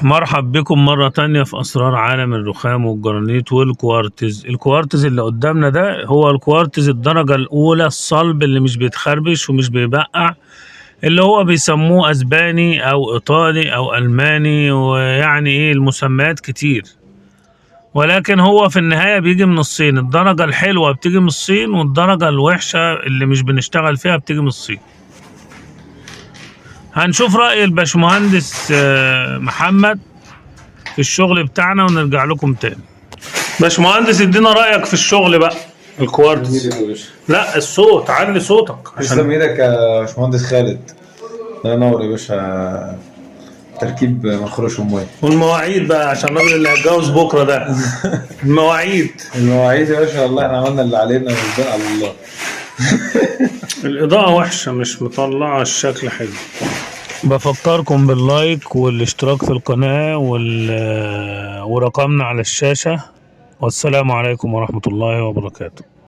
مرحب بكم مرة تانية في أسرار عالم الرخام والجرانيت والكوارتز. الكوارتز اللي قدامنا ده هو الكوارتز الدرجة الأولى الصلب اللي مش بيتخربش ومش بيبقع، اللي هو بيسموه أسباني أو إيطالي أو ألماني، ويعني إيه المسميات كتير، ولكن هو في النهاية بيجي من الصين. الدرجة الحلوة بتيجي من الصين، والدرجة الوحشة اللي مش بنشتغل فيها بتيجي من الصين. هنشوف رأي الباشمهندس محمد في الشغل بتاعنا ونرجع لكم تاني. باشمهندس ادينا رأيك في الشغل بقى الكوارتز. ايدك يا باشا. لا الصوت، علي صوتك تسلم عشان ايدك يا باشمهندس خالد. الله ينور يا باشا. تركيب منخوره شمواه. والمواعيد بقى عشان الراجل اللي هيتجوز بكره ده. المواعيد. المواعيد يا باشا، والله احنا عملنا اللي علينا والباقي على الله. الإضاءة وحشة، مش مطلعة الشكل حلو. بفكركم باللايك والاشتراك في القناة ورقمنا على الشاشة. والسلام عليكم ورحمة الله وبركاته.